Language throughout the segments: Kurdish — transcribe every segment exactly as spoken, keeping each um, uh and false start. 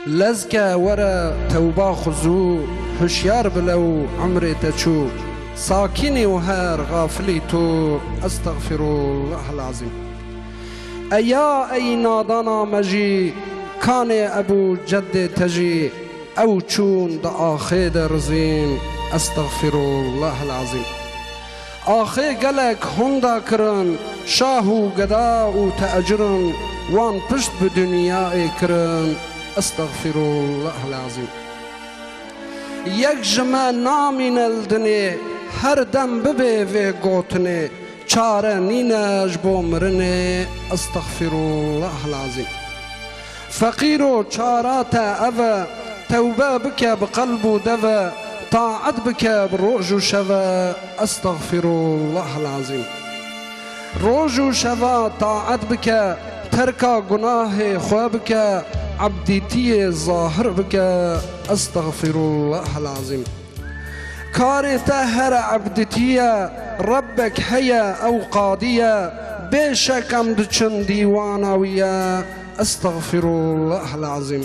Lezke were tewba xwe zû, hişyar bi lew umrê te çû. Sakînî û her xafilî tu, estexfirullah el-azîm. Eya ey nadana me jî, kanê ebû ceddê te jî, ew çûn di axê de rizîn, estexfirullah el-azîm. Axê gelek honda kirin, şah û geda û tecirin, wan pişt bi dinyayê kirin, estexfirullah el-azîm. Yek ji me namîne li dinê, her dem bibê vê gotinê, çare nîne ji bo mirinê, estexfirullah el-azîm. Feqîro, çara te ev e, tewbe bike bi qelb û deve, taet bike bi roj û şeve, estexfirullah el-azîm. Roj û şeva taet bike, terka gunahê xwe bike, ebdîtiyê zahir bike, estexfirullah el-azîm. Karê te here ebdîtî ye, Rebbek heye ew qadî ye, bê şek em diçin dîwana wî ye, estexfirullah el-azîm.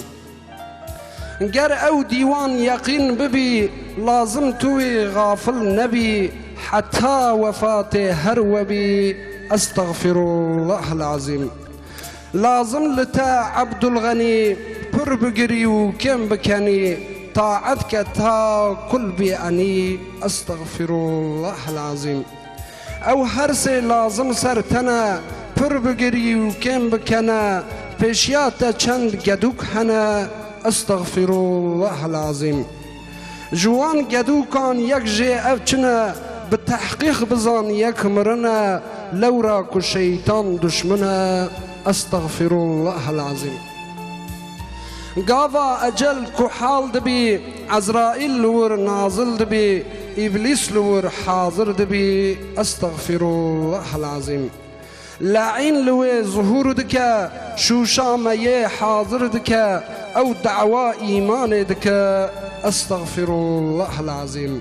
Ger ew dîwan yeqîn bibî, lazim tu wî xafil nebî, heta wefatê her we bî, estexfirullah el-azîm. Lazim li te Ebdulxenî, pir bigirî û kêm bikenî, taet ke ta kul bî enî, estexfirullah el-azîm. Ew her sê lazim ser te ne, pir bigirî û kêm bikene, pêşiya te çend gedûk hene, estexfirullah el-azîm. Ji wan gedûkan yek jê ev çi ne, bi tehqîq bizan yek mirin e, lewra ku şeytan duşmin e, estexfirullah el-azîm. Gava ecel ku hal dibî, Ezraîl li wir nazil dibî, Îblîs li wir hazir dibî, estexfirullah el-azîm. Leîn li wê zuhûr dike, şûşa me yê hazir dike, ew dawa îmanê dike, estexfirullah el-azîm.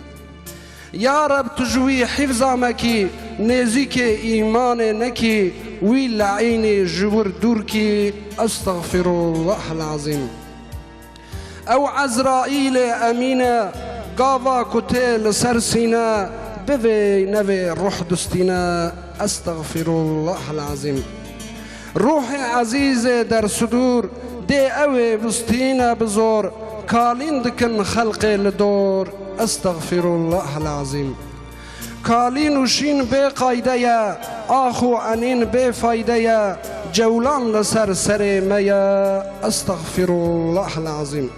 Ya Reb, tu ji wî hîfza me kî, nêzîkê îmanê nekî, wî leînî ji wir dûr kî, estexfirullah el-azîm. Ew Ezraîlê emîn e, gava ku tê li ser sîne, bivê nevê ruh distîne, estexfirullah el-azîm. Ruhê ezîzê dersudûr, dê ew ê bistîne bi zor, kalîn dikin xelqê li dor, estexfirullah el-azîm. Kalîn û şîn bê qayde ye, ax û enîn bê fayde ye, cewlan li ser serê me ye, estexfirullah el-azîm.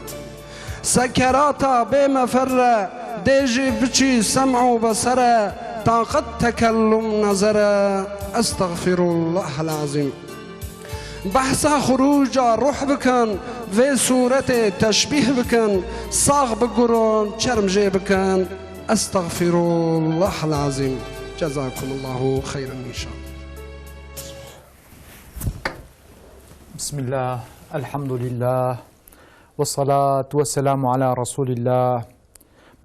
Sekerata bê mefer e, dê jî biçî sem û beser e, taqet tekellum nezer e, estexfirullah el-azîm. Behsa xurûca ruh bikin, vê sûretê teşbîh bikin, sax bigurin, çerm jê bikin, estexfirullah el-azîm. Cezakumullahu xeyran înşallah. Bismillah, elhamdülillah, ve salatu ve selamu ala Resulillah.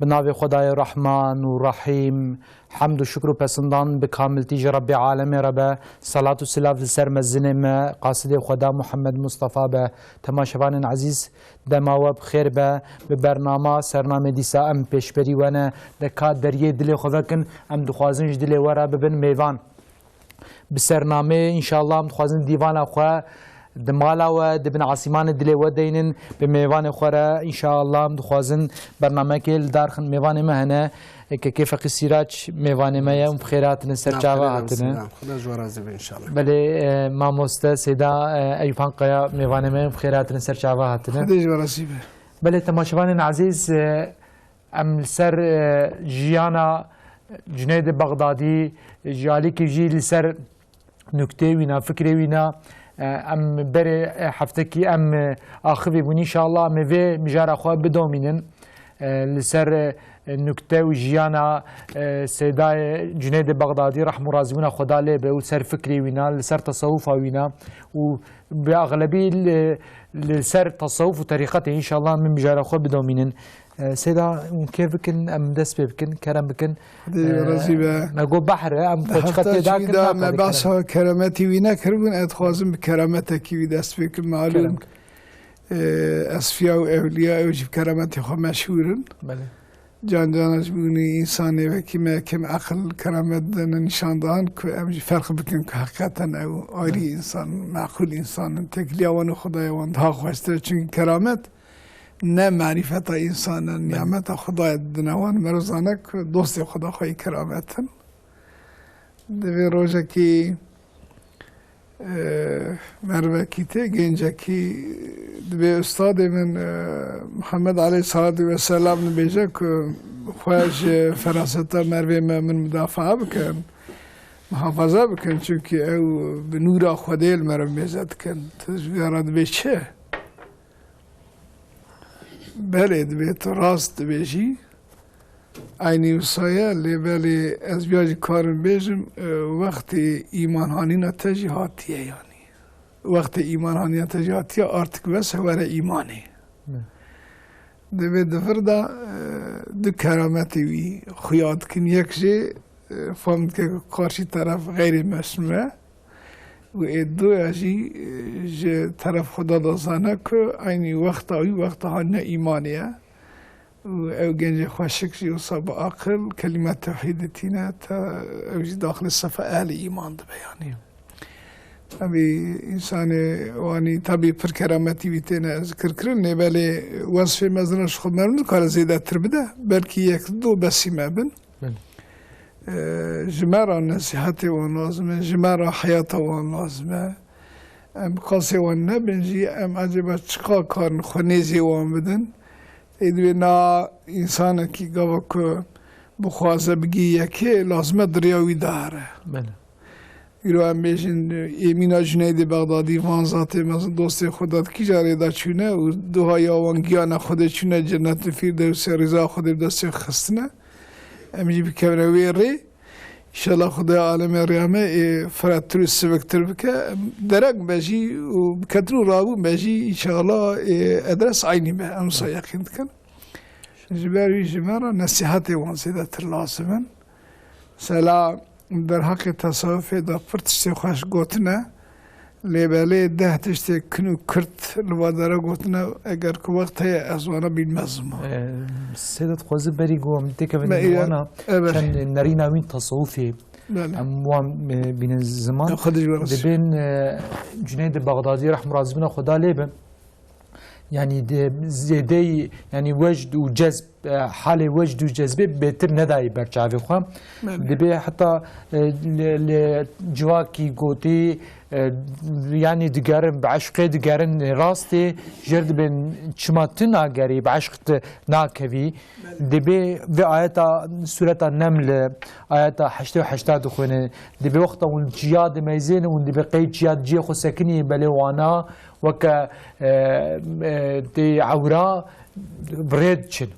Bi navê Xwedayê Rehman û Rehîm, hemd û şukr û pesindan bi kamiltî ji Rebbê Alemê re be, selat û silav li ser mezinê me, qasidê Xweda Muhammed Mustafa be. Temaşevanên ezîz, dema we bi xêr be, bi bernama sernamê dîsa em pêşberî we ne, de ka deriyê dilê xwe vekin, em dixwazin ji dilê we re bibin mêvan. Bi sernameyê, înşallah, em dixwazin dîvana xwe di mala we, di bin asîmanê dilê we deynin, bi mêvanê xwe re, înşallah, em dixwazin bernamekê li dar xin. Mêvanê me hene, Kekê Feqî Sîrac mêvanê me ye, em bi xêr hatine ser çava hatine. Xweda ji we razî be, înşallah. Belê, e, mamoste Seyda, e, Eyûp Ankaya mêvanê me ye, em bi xêr hatine ser çava hatine. Xwedê ji we razî be. Belê, temaşevanên ezîz, e, Em li ser, e, jiyana Cuneyde Bexdadî, ji alîkî jî li ser nukteyê wîna, fikrê wîna, e, em berê, e, heftekî em, e, axivî bûn. Înşallah em ê vê mijara xwe bidomînin. E, li ser, e, nukte û jiyana, e, Seydayê Cuneyde Bexdadî, rehm û razîbûna Xweda lê be, û li ser fikrê wîna, li ser tesewufa wîna û bi axlebî li, li ser tesewuf û terîqetê înşallah em mijara xwe bidomînin. E, Seyda, hûn kêf bikin, em dest pê bikin, kerem bikin. Xwedê we razî be. E, me got behr e, em xwe çiqet tê dakin, nakarî kerem. Hafta çûyî da me behsa kerametî wî nekiribûn, ez dixwazim bi kerametekî wî dest pê kim, malûm. Kerem. Esfiya û ewliya ew jî bi kerametê xwe meşhûr in. Belê. Can cana ji bo wî însanê wekî me kêm eqil keramet dine nîşan dan ku em jî ferq bikin ku heqîqeten ew ayrî Belê. însan, meqûl însan in. Têkiliya wan û Xwedaya wan daha xweştir e. Çunkî keramet ne marîfeta însan e, Belê. nîyameta Xwedayê didine wan. Mero zane ku dostê Xweda xweyî keramet in. Divê rojekî, e, mervekî tê, gencekî, divê ustadê min, e, Muhammed aleyhissalatu vesselam dibêje ku xwe ji feraseta mervê me min mudafaa bikin, muhafaza bikin, çunkî ew bi nûra Xwedê li me re mêze dikin. Tu ji vê re dibê çi? Belê, dibê tu rast dibêjî. Eynî wisa ye, lê belê ez viya jî karim bêjim, e, wextê îmanhanîna te jî hatiye yanî. Wextê îmanhanîna te jî hatiye, artık bes e, were îmanê. Ne. Divê di vir de, e, du kerametê wî xuya dikin. Yek jê, e, fam dike ku karşî teref xeyrê mesnû ye. Û ê doya jî, e, ji teref Xweda de zane ku eynî wexta wî wexta hanîna îmanê ye. Û ew gencê xweşik jî wisa bi aqil kelîma tewhîdê tîne, te ew jî daxilê sefa ehlê îman dibe yanî. Tabî însanê wanî tabî pir kerametî wî têne zikirkirin, lê belê wesfê mezin ji xwe merû nikare zêdetir bide, belkî yek du besî me bin. Belê. Ee, ji me re nesîhetê wan lazim e, ji me re heyata wan lazim e. Em bi qasê wan nebin jî, em ecêba çiqa karin xwe nêzê wan bidin? Ê divê na însanekî gava ku bixwaze bigihî yekê, lazim e di rêya wî de here. Belê. Îro em bêjin, ê mîna Cuneydê Bexdadî, van zatê mezin dostê Xweda di kîja rê de çûne û duha ya wan giyana Xwedê çûne Cennetil Fîrdewsê, rîza Xwedê bi destê xwe xistine. Em jî bikevine wê rê. Înşallah Xwedaya alemê rêya me ê firehtir û siviktir bike. Derek be jî û biketin û rabûn be jî înşallah ê edres eynî be. Em wisa yeqîn dikin. Ji ber wî ji me re nesîhetê wan zêdetir lazim in. Mesela derheqê tesewufê de pir tiştê xweş gotine, lê belê deh tiştê kin û kirt li va dere gotine, eger ku wext heye ez wana bînme ziman. Ee, Sedat, xwezî berî ku em têkevin Me îre- wana, evet. çend nerîna wî tesewufê Belê. em wan, e, bînin ziman. Xwedî ji we razî. Dibên, e, Cuneydê Bexdadî rehmû razîbûna Xweda lê be. Yanî di zêdeyî, yanî wejd û cezb, e, halê wejd û cezbê bêtir nedayî ber çavê xwe. Belê. Dibê heta, e, li, li civakî gotî, e, yanî digerin, bi eşqê digerin rastê, jêr dibên çima tu nagerî, bi eşq tu nakevî. Belê. Dibê vê ayeta, sureta Neml, ayeta heştê û heşta dixwîne. Dibê wexta hûn çiya dimeyzên, hûn dibê qey çiya di cihê xwe sekinî, belê wana weke, e, e, tê ewra bi rê diçin.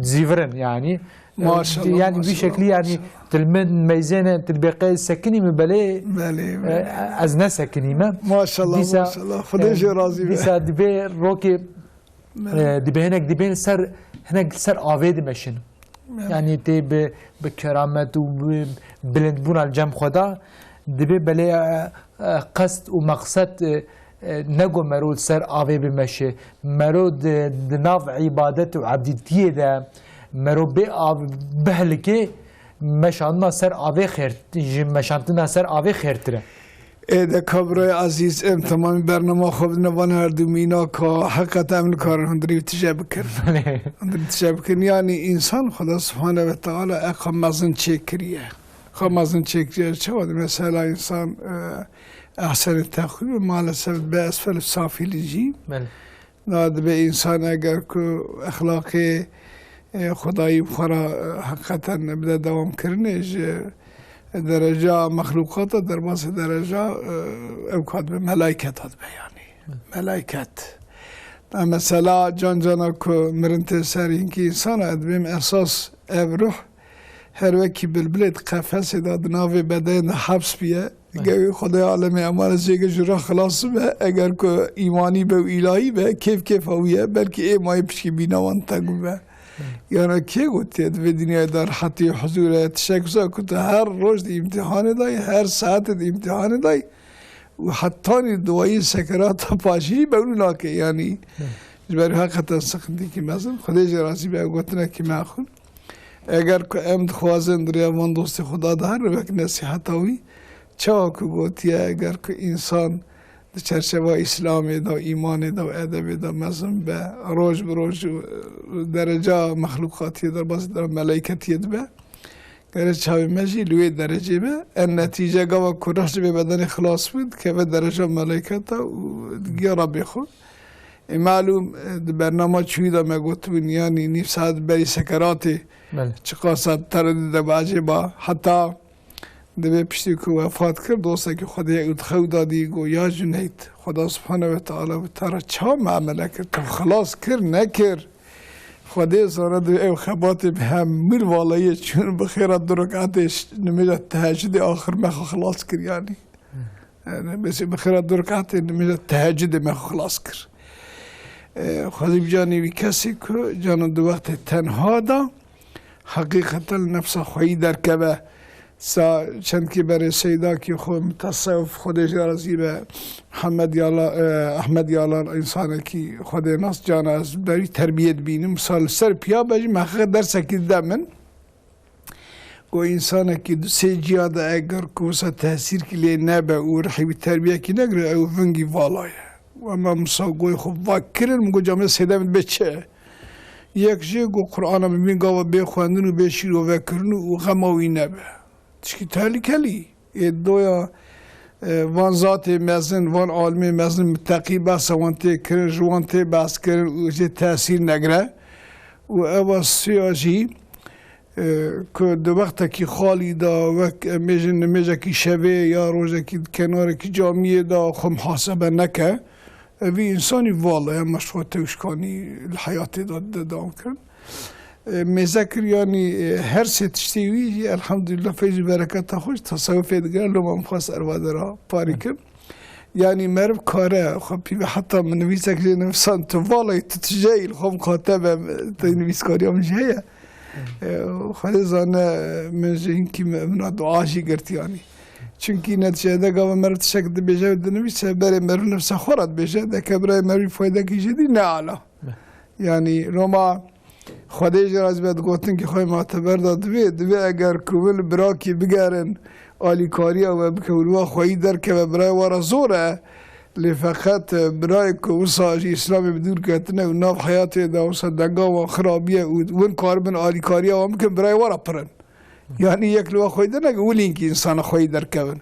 Dizîvirin yanî. Maşallah, Yanî maşallah, vî şeklî yanî maşallah. Til min meyzêne, til bê qey sekinî mi belê, Belê, e, belê. ez ne sekinî me. Maşallah, Dîsa, maşallah. Xwedê e, jê razî be. Dîsa dibê rokê, Belê. e, dibê hinek, dibê ser, hinek ser avê dimeşin. Belê. Yanî tê bi, bi keramet û bi bilindbûna li cem xwe da, dibê belê, e, e, qest û meqsed, e, e, ne ku mero li ser avê bimeşe. Mero di, di nav îbadet û ebdîtiyê de mero bê av bihlikê, meşandina ser avê xêr, ji meşandina ser avê xêrtir e. Ê de kabirayê ezîz, em temamî bernama xwe bidine van her du mînaka, heqet em nikarin hundirî tije bikin. Belê. Hundirî tije bikin. Yanî însan Xweda Subhane ve Teala eqa mezin çêkiriye. Xwe mezin çêkiriye. Çawa di mesela însan, e, ehsenê teqwîm maalesef be esfel safîlî jî. Belê. Na dibe însan eger ku exlaqê, e, xwedayî bi xwe re, e, heqîqeten bide dewamkirinê ji dereca mexlûqata derbasê dereca, e, ew ka dibe melayketa dibe yanî. Hı. Melayket. Na mesela can cana ku mirin tê ser hinkî însan e, dibêm esas ev ruh her wekî bilbilê di qefesê de di navê bedenê de heps biye. Belê. Gewê Xwedê alemê emanet jê ke ji rih xilas be, eger ku îmanî be û îlahî be, kêf kêfa wî ye, belkî ê mayê pişkî bîna wan teng bibe. Belê. Yana kê gotiye, di vê dinyayê de rehetî, huzûr e, tiştek wisa ku tu her roj di îmtîhanê de yî, her saetê di îmtîhanê de yî, û hetanî duwayî sekerata paşî jî bewlû nake, yanî ji ber heqeten siqintîkî mezin. Xwedê jê razî be, ew gotinekî meqûl. Eger ku em dixwazin di rêya van dostê Xuda de her rivek nesîheta wî, çawa ku gotiye, eger ku însan di çerçeva Îslamê de, îmanê de û edebê de mezin be, roj bi roj dereca mexlûqatiyê derbasî de meleyketiyê dibe, gere çavê me jî li wê derecê be. En netîce gava ku roj li vê bedenê xilas bû, dikeve dereca meleyketa û digiya Rabbê xwe. Ê, malûm, e, di bernama çûyî de me gotibûn, yanî nîv saet berî sekeratê Belê. çiqasa teredû de bacê ba. Heta divê piştî ku wefat kir, dostekî Xwedê ew di xew da dî, got, "Ya Cuneyt, Xweda Subhane ve Teala bi te re çawa muamele kir? Tu xilas kir, nekir?" Xwedê zane divê ew xebatê bi hemû valayê çûn bi xêra du rekatê ş-, nimêja tehecudê axir me xwe xilas kir, yanî. Yani, mesela, bi xêra du rekatê nimêja tehecudê me xwe xilas kir. E, xwezî bi canê wî kesê ku cana di wextê tenha da, heqîqeten li nefsa xweyî derkeve. Sa çendkî berê Seydakî xwe mutasewif, Xwedê jê razî be, Mihemed Yala, e, Ehmed Yalan, însanekî Xwedê nas, cana ez berî terbiyê dibînim. Sa li ser piya be jî me heqîqet dersekî dide min. Ku însanekî di sê ciya de eger ku wisa tesîrkî lê nebe û rihî wî terbiyekî negire, ew vingî vala ye. Û ema misa goyê xwe va kirin, min got, "Camê sêdem dibe çi?" Yek jê got, "Qur'ana min bîn gava bê xwendin û bê şîrovekirin û xema wî nebe." Tişkî tehlikelî. Ê doya, e, van zatê mezin, van alimê mezin, miteqî behsa wan tê kirin, ji wan tê behs kirin û jê tesîr negire. Û ev a siya jî, e, ku di wextekî xalî de wek em bêjin nimêjekî şevê ya rojekî di kenarekî camiyê de xwe muhasebe neke, evî însanî vala ya meşxwe tewşkanî li heyatê de dide dewam kirin. E, mêze kir, yanî, e, her sê tiştê wî jî elhamdulillah feyz û bereketa xwe ji tesewufê digere, loma min xwest erva de ra parî kim. Yanî meriv kare xwe pîve heta min nivîsek jê nivisan, tu valayî tu tijeyî li xwe bixate be, te nivîskariya min jî heye. E, Xwedê zane, min ji hinkî me-, min a dua jî girt yanî. Çunkî neticede gava meriv tiştek dibêje û dinivîse, berê meriv nifsa xwe re dibêje, deke birayê merivî faydekî jê dî ne ala. Yanî Roma Xwedê jê razî be, di gotinkê xwe ma teber de divê, divê eger ku win li birakî bigerin, alîkariya we bike û li wa xweyî derkeve, birayê we re zor e. Lê feqet, e, birayê ku wisa ji Îslamê bi dûr ketine û nav heyatê de wisa denga wan xirabiye û win karibin alîkariya wan bikin, birayê we re pir in. Yanî yek li we xweyî derneke, wilînkî însana xweyî derkevin.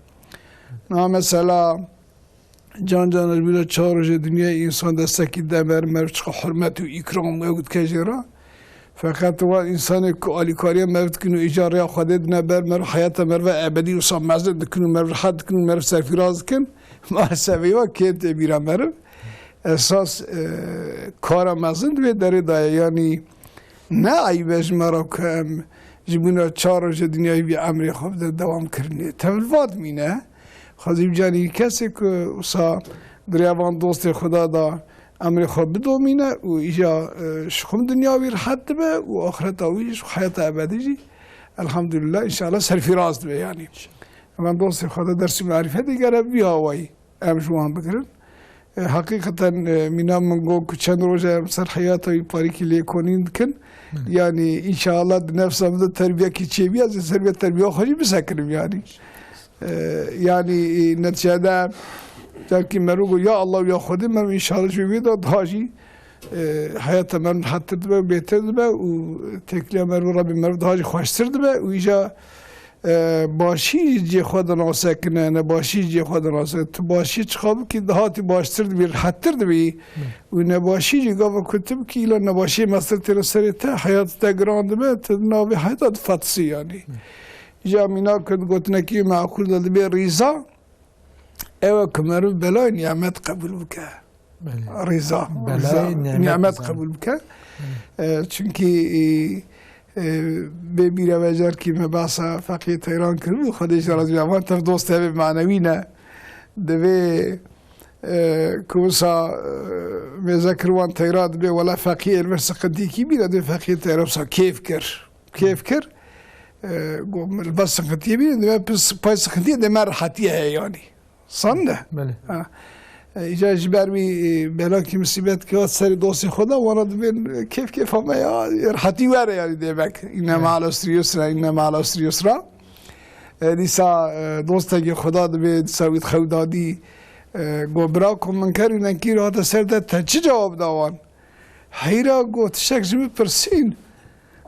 Na mesela, Can can ji bîra çar rojê dinyayê însan destekî de meriv, meriv çiqa hurmet û îkram û ew dike jê re. Feqet wan însanê ku alîkariya meriv dikin û îca rêya Xwedê dine ber, meriv heyata meriv ebedî wisa mezin dikin û meriv rihet dikin û meriv serfîraz dikin. Maalesef eywa kêm tê bîra meriv. Esas, e, kara mezin di vê derê de ye. Yanî ne eyb e ji me re ku em ji bûna çar rojê dinyayê vî emrê xwe bide dewam kirinê. Tevil va dimîne. Xwezî bi canî kesê ku wisa di rêya van dostê Xuda da emrê xwe bidomîne û îja, e, ji xwe dinya wî rihet dibe û axireta wî ji heyata ebedî jî elhamdulillah înşallah serfîraz dibe yanî. Van dostê Xuda dersî marîfetê gere vî awayî em ji wan bigirin. E, heqîqeten, e, mîna min got ku çend roj e em ser heyata wî parîkî lêkonîn dikin. Hı. Yanî înşallah di nefsa min de terbiyekî çêbî, ez ê ser vê terbiya xwe jî bisekinim yanî. E, yanî, e, neticede, belkî meriv got, "Ya Allah, ya Xwedê, meriv înşallah ji wê de daha jî, e, heyata meriv rihettir dibe û bêtir dibe û têkiliya meriv û Rabbê meriv daha jî xweştir dibe û îja, e, başî jî cihê xwe dinasekine, nebaşî jî cihê xwe dinasekine." Tu başî çiqa bikî, daha tu baştir dibî, rihettir dibî. Hı. Û nebaşî jî gava ku tu bikî, îla nebaşiyê mestir têre serê te, heyat te giran dibe, tu di navê heyata difetisî yanî. Hı. Ja mînak ku di gotinekî meqûl de dibê rîza, ew e ku meriv belayê nimet qebûl bike. Belê. Rîza, Belayê rîza, nimet nimet bizan. qebûl bike. Belê. E, çunkî, e, e, bê bîre ve carkî me behsa Feqiyê Teyran kiribû, Xwedê jî razî be. Van tev dost hevê manewî ne. Divê, e, ku wisa, e, mêze kir wan teyra dibê, wela Feqiyê li vir siqintîkî bîne, divê Feqiyê Teyran wisa kêf kir. Kêf kir. E, got, "Min li ber siqintiyê bîne, divê pis-, pay siqintiyê dê me rihetiye heye yanî." Sande. Belê. Ha. E, îca ji ber wî, e, belakî musîbet ke hat serê dostê xwe de, wana dibên, e, kêf kêfa me ya, e, rehetî were, yanî demek. Îne Evet. ma'al usri yusra, îne ma'al usri yusra. E, dîsa, e, dostekî Xweda dibê, dîsa wî xew dadî, e, got, "Bira ku Minker û Nekîr hate ser te, te çi cewab da wan?" Heyra got, tiştek ji min pirsîn.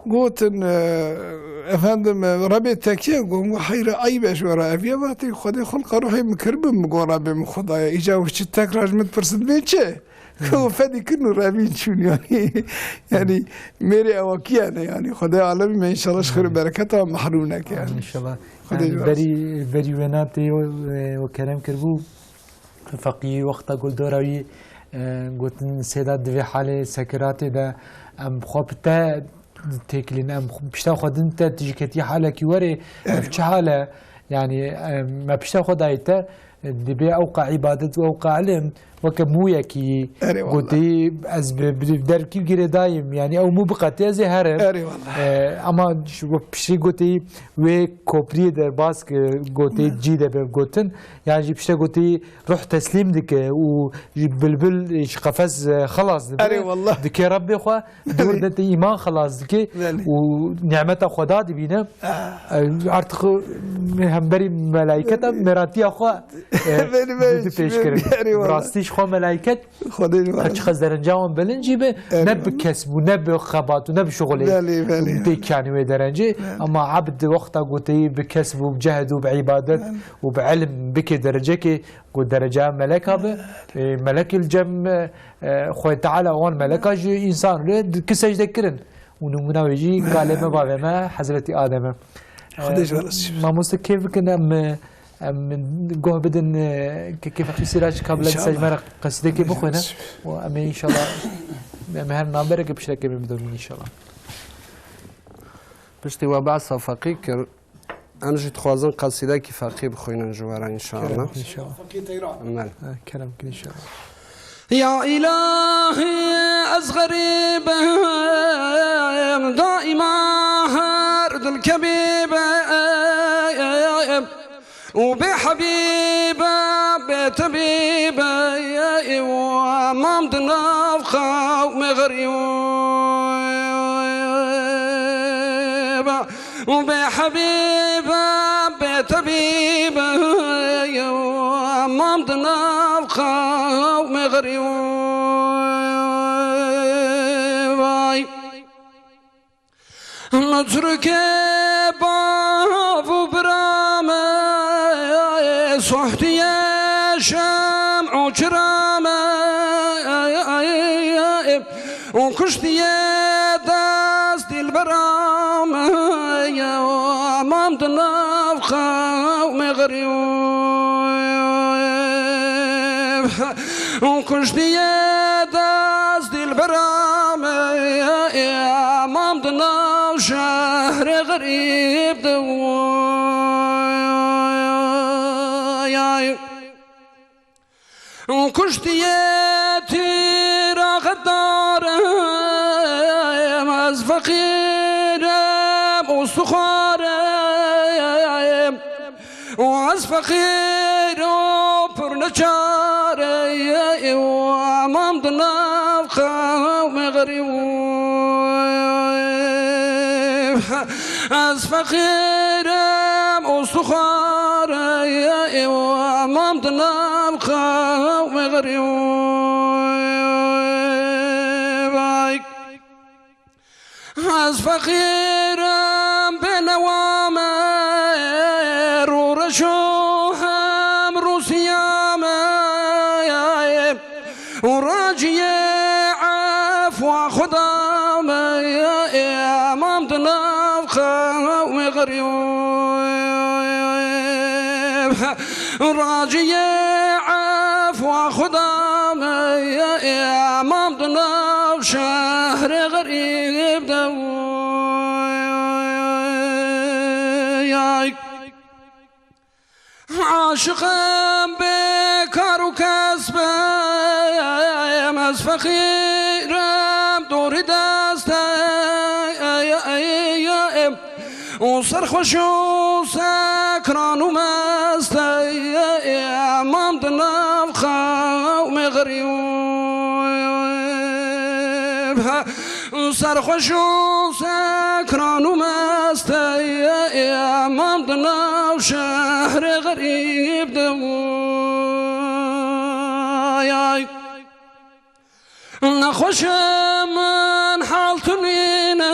Gotin, e, efendim, e, Rebê tekiye, got, heyra eyb e ji we re. Ev ye vatê, Xwedê xulqa ruhê min kiribin, min got, Rebê min Xwedaya. Îca wî çi tekrar ji min pirsin bê çi? Ku fedî kin û revîn çûn, yanî. Yanî, mêrê ewa kiye ne, yanî. Xwedê alemî me înşallah ji xêr û bereketa mehrûm neke, yanî. İnşallah. Xwedê Yani ji we berî, berî wêna tê, e, o kerem kiribû. Feqî wexta ku li dora wî, e, gotin sêda di vê halê sekiratê de em xwe bi te têkilîn, em xwe, pişta xwe din te, tu jî ketî halekî werê, ev çi hal e? Yani, e, me pişta xwe dayê te, e, dibê ew qa îbadet û ew qa ilim weke mûyekî Erê wallah. gotî, ez bi, bi derkî girêdayim, yani ew mû biqetê ez ê herim. Erê wallah. E, ama ji we piştî gotî wê kopriyê derbas ki gotê Ne. cî de be gotin, yani jî pişte gotî ruh teslîm dike û ji bilbil, ji qefes, e, xelas dibe. Erê wallah. Dike Rebbê xwe, dûr de te îman xelas dike Belê. û nimeta Xweda dibîne. Ah. E, artık hemberî melayketa meratiya xwe, e, Belê, belê, didi pêş belê. kirin. Erê wallah. Rastî ji xwe melayket Xwedê ji Her çiqas derenca wan bilind jî be, Erê ne bi wallah. kesb û ne bi xebat û ne bi şixulê Belê, belê. tê kanî wê derencê. Belê. Ama ebd wexta goteyî bi kesb û bi cehd û bi îbadet Belê. û bi ilm bike derecekê, ku dereca meleka be, e, melekê li cem, e, Xwedê Teala wan meleka ji însan li ki secde kirin. Û nimûna wê jî kalê me bavê me Hezretî Adem e. Xwedê ji we razî be. Mamoste kêf bikin em, em goh bidin, e, ke kêf Feqî Sîrac kabile İnşallah. Sej me re qesîdekê bixwîne. Û em ê înşallah em ê her navbereke piştekê me bidin înşallah. Piştî we behsa Feqî kir, em jî dixwazin qesîdekî Feqî bixwînin ji we re înşallah. Kerem, înşallah. Feqî Teyran. Belê. Ha, kerem kin înşallah. Ya îlahî ez xerîb im, daîma her dil kebîb im. Û bê hebîb, bê tebîb, û mam di nav xew me xerîb. Û bê hebîb, bê tebîb, mam di nav xew me xerîb. Vay. Min Tirkê bav û bira me, sohtiye şem û çira me. Û kuştiye dest dilbera me, mam di nav xew me xerîb. Û kuştiye dest dilbera me, mam di nav şehrê xerîb de. Kuştiye tîra xedarem, ez feqîrem û suxarem. Û ez feqîr û pir neçare, û mam di nav xew me xerîb. Ez feqîrem û suxare, û mam di nav xew me xerîb. Ez feqîrem bênewa me, rûreş û hem rûsiya me. Û raciyê efwa Xuda me, mam di nav xew me xerîb. Raciyê efwa Xuda me, mam di nav şehrê xerîb de. Aşiqim bê kar û kesbim, ez feqîrim dorî destim. Û serxweş û sekran û mestim, Di nav qewmê xerîb, serxweş û sekran û mest e, mam di nav şehrê xerîb de. Ay, ay. Nexweş e min hal tunîne,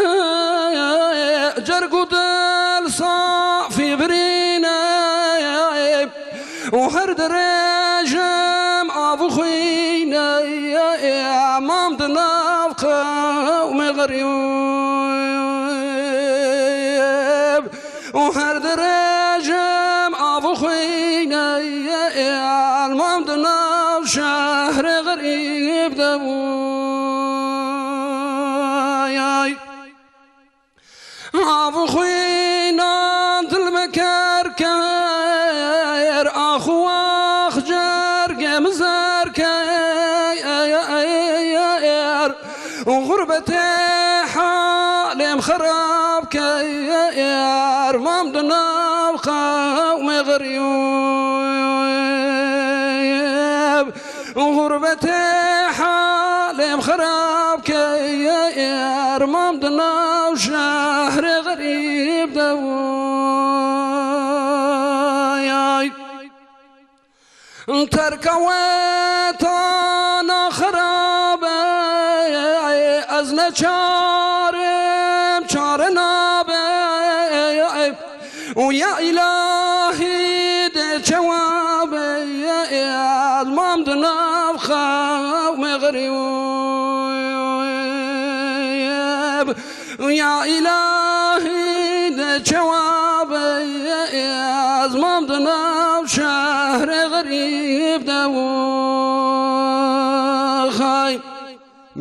cerg û dil safî birîne, û her dirêjim av û xwîne, mam di nav qewmê xerîb. û her dirêjim av û xwîne, mam di nav şehrê xerîb de bû. Ay, av û xwînan dil me ker ker, ax û wax cergê min zer ker. Û xurbetê halê min xerab ker, mam di nav qewmê xerîb. Û xurbetê halê min xerab ker, mam di nav şehrê xerîb de. Ay, ay. Terka we tana xerab e, ez neçarim çare nabe. Û ya îlahî de cewab e, ez mam di nav qewmê xerîb. Ya îlahî de cewab e, ez mam di nav şehrê xerîb de. Xay.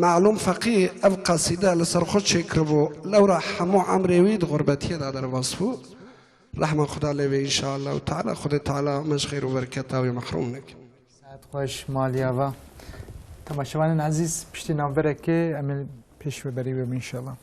Malûm Feqî ev qasîde li ser xwe çêkiribû, lewra hemû emrê wî di xurbetiyê de derbas bû. Rehma Xuda lê be înşaallahu teala. Xwedê Teala me ji xêr û bereketa wî mehrûm neke. Saet xweş, malî ava. Temaşevanên ezîz, piştî navberekê em ê pêş ve berî wê bin înşallah.